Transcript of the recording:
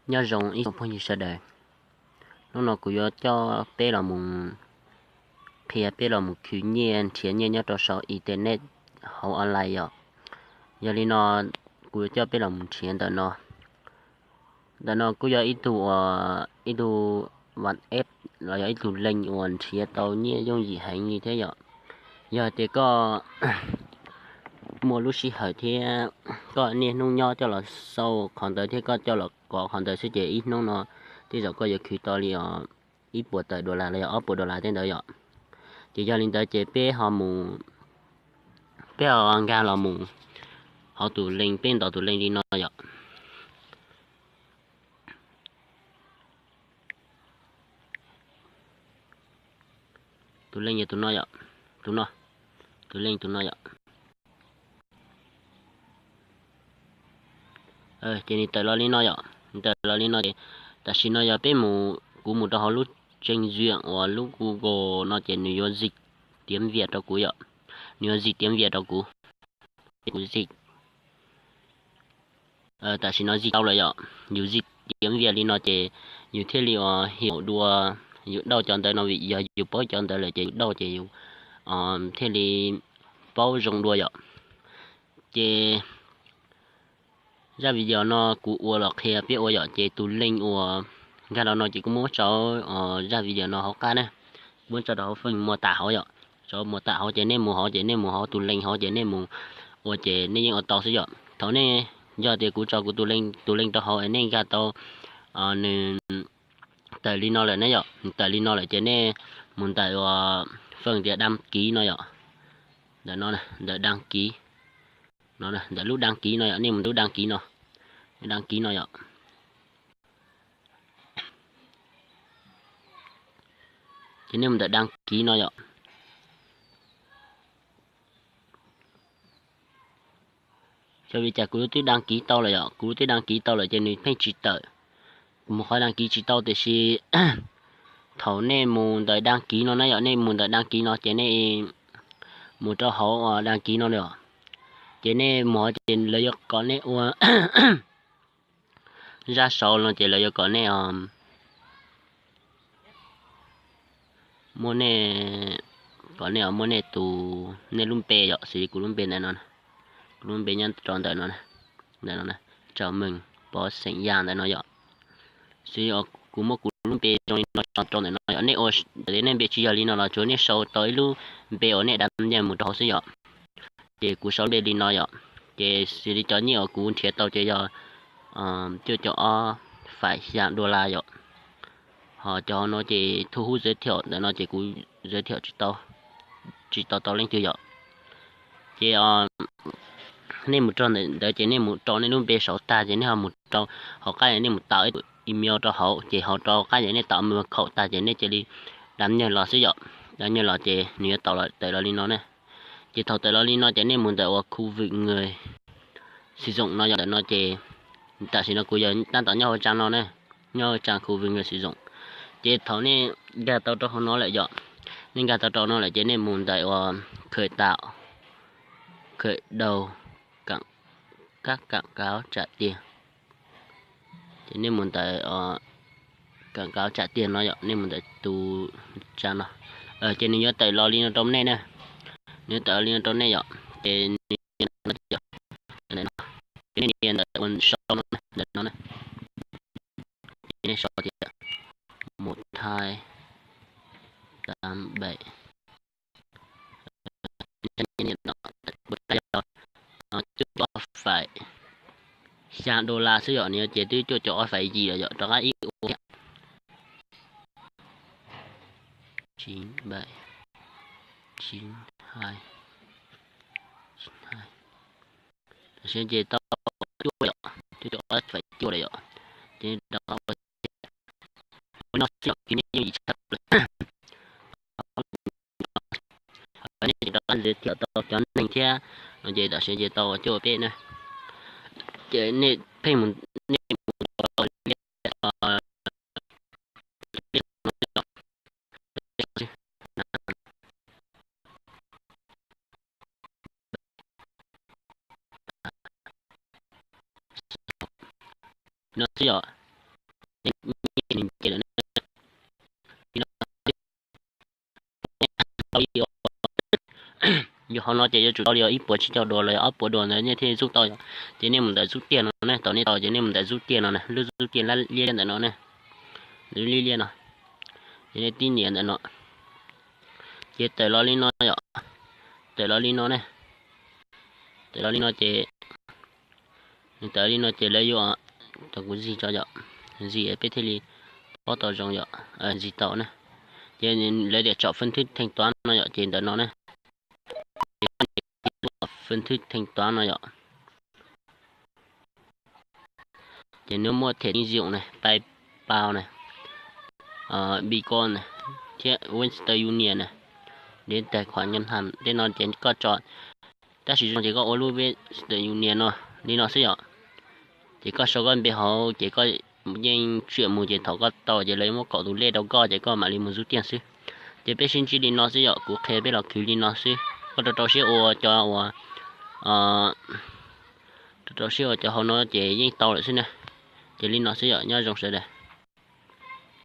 Nyob zoo ib tsoom phooj ywg sawv daws, hnub no kuv yuav coj peb los mus qhia peb los mus khwv nyiaj nrhiav nyiaj nyob rau saum internet hauv online yom. Yog li no kuv yuav coj peb los mus nrhiav ntawm no. Ntawm no kuj yog ib tug uas ib tug WhatsApp los yog ib tug link uas nrhiav tau nyiaj yooj yim heev li thiab yom. Yog tias koj muaj lub sij hawm thiab koj niaj hnub nyob coj los xau qhov ntawd thiab koj coj los kov qhov ntawd xwb ces ib hnub no tej zaum koj yuav khwv tau li ib puas tawm dollar los yog ob puas dollar tej ntawd yom. Ces yog li ntawd ces peb ho mus, peb ho nkag los mus hauv tus link, peb ntaus tus link li no yom. Tus link yog tus no yom, tus no, tus link tus no yom. Ces nws tawm los li no yom, nws tawm los li no ces tam sim no yog peb mus, kuv mus rau hauv lub tseej ziam uas lub Google no ces nws yuav zis tiav vias rau kuv yom, nws yuav zis tiav vias rau kuv, ces kuv zis tam sim no zis tau lawm yom. Yus zis tiav vias li no ces yus thiaj li uas him dua, yus dauj cov ntawd no vim yog yus paub cov ntawd lawm ces yus dauj ces yus thiaj li paub zoo dua yom. Ces zaj video no kuv ua los qhia peb ua yom, ces tus link uas nkag los no ces kuv muab tso zaj video no hauv qab na, kuv muab tso rau hauv feej mos tas hauv yom, tso mos tas hauv ces nej mus hauv ces nej mus hauv tus link hauv ces nej mus ua ces nej yeej ua tau xwb yom. Thaum nej, yog tias kuv tso kuv tus link, tus link rau hauv es nej nkag tau, nws tawm li no lawm ne yom, nws tawm li no lawm ces nej mus ntawm uas feej tias đăng ký no yom, ntawm no, ntawm đăng ký no, ntawm lub đăng ký no yom, nej mus ntawm lub đăng ký no, đăng ký no yom. Ces nej mus ntawm đăng ký no yom. Xyov vim cas kuv lub twb đăng ký tau lawm yom, kuv lub twb đăng ký tau lawm ces nws pheej tsis tawm. Kuv mus qhov đăng ký tsis tau tiam sis thaum nej mus ntawm đăng ký no na yom, nej mus ntawm đăng ký no ces nej mus rau hauv đăng ký no lawm, ces nej mus hauv ces lawv yuav kom nej ua zaj sau no ces lawv yuav kom nej muaj nej, kom nej muaj nej tus, nej lub npe yom, xws li kuv lub npe ntawm no, kuv lub npe nyob rau ntawm no, ntawm no, Chào mừng Pov Xeem Yaj ntawm no yom. Xws li kuv muab kuv lub npe zoo li no tso rau ntawm no yom, nej ua, nej npe tsis yog li no los tsuav nej sau tau ib lub npe uas nej đăng nhập mus rau hauv xwb yom. Ces kuv sau npe li no yom. Ces xws li cov nyiaj uas kuv nrhiav tau ces yog cuaj caum ob phẩy xya dollar yom. Ho cov no ces thu hút giới thiệu ntawm no ces kuv giới thiệu tsis tau, tsis tau tau leej twg yom. Ces nej mus rau ntawm ntawd ces nej mus rau nej lub npe saud tag ces nej ho mus rau hauv qab, nej mus tạo email rau hauv, ces hauv rau qab ces nej tạo mật khẩu tag ces nej cia li đăng nhập los xwb yom. Đăng nhập los ces nws yuav tau tawm los li no ne. Ces thaum tawm los li no ces nej mus ntawm uas khu vực người sử dụng no yom, ntawm no ces tam sim no kuv yog tab tom nyob hauv trang no ne, nyob hauv trang khu vực người sử dụng. Ces thaum nej nkag tau rau hauv no lawm yom, nej nkag tau rau no lawm ces nej mus ntawm uas khởi tạo, khởi đầu các quảng cáo trả tiền. Ces nej mus ntawm quảng cáo trả tiền no yom, nej mus ntawm tus trang no. Ces nws yuav tawm los li no rau nej na, nws yuav tawm los li no rau nej yom. Ces nws, ces nej nias ntawm ua sau no, ntawm no, ces nej sau tias một hai tám bảy, cuaj caum ob phẩy xya dollar xwb yom, nws ces twb cuaj caum ob phẩy yim lawm yom, rov qab ib ua thiab. Chín bảy, chín hai, chín hai. Tam sim ces tau cuaj lawm yom, cuaj caum ob phẩy cuaj lawm yom. Ces rov qab ua no xwb yom, ces nej yooj yim tshaj plaws. Nej rov qab giới thiệu tau cov neeg thiab no ces tam sim ces tau cuaj peb na. Ces nej pheej mus, nej mus no xwb yom. Yog hauv no ces yuav tsum tau li ib puas tsib caug duas los yog ob puas duas ntawd nej thiaj li xub tau yom. Ces nej mus ntawm xub tiag no ne, thaum nej tau ces nej mus ntawm xub tiag no na, lub xub tiag liab liab ntawm no ne, lub liab liab no, ces nej tib nias ntawm no, ces tawm los li no yom, tawm los li no ne, tawm los li no ces, nws tawm li no ces lawv yuav, tos kuv zig tso yom, zig peb thiaj li paub tau zoo yom, zig tau na. Ces lawv tias tsom fwv thwb theej tuav no yom, ces ntawm no na, fwv thwb theej tuav no yom. Ces nws muaj thẻ tín dụng na, PayPal na, Bitcoin na, thiab Western Union na, đến tài khoản ngân hàng tej no ces koj tso. Tab sis zoo ces koj ua lub Western Union no li no xwb yom. Ces koj sau koj npe hauv ces koj yeej tsiam mus ces thaum koj tau ces lawv muab kaum tus lej rau koj ces koj mam li mus xub tiag xwb. Ces peb sib ntsib li no xwb yom, kuv qhia peb los khwv li no xwb. Koj rau rau siab ua cov uas, rau rau siab ua cov hauv no ces yeej tau lawm xwb na. Ces li no xwb yom, nyob zoo sawv daws.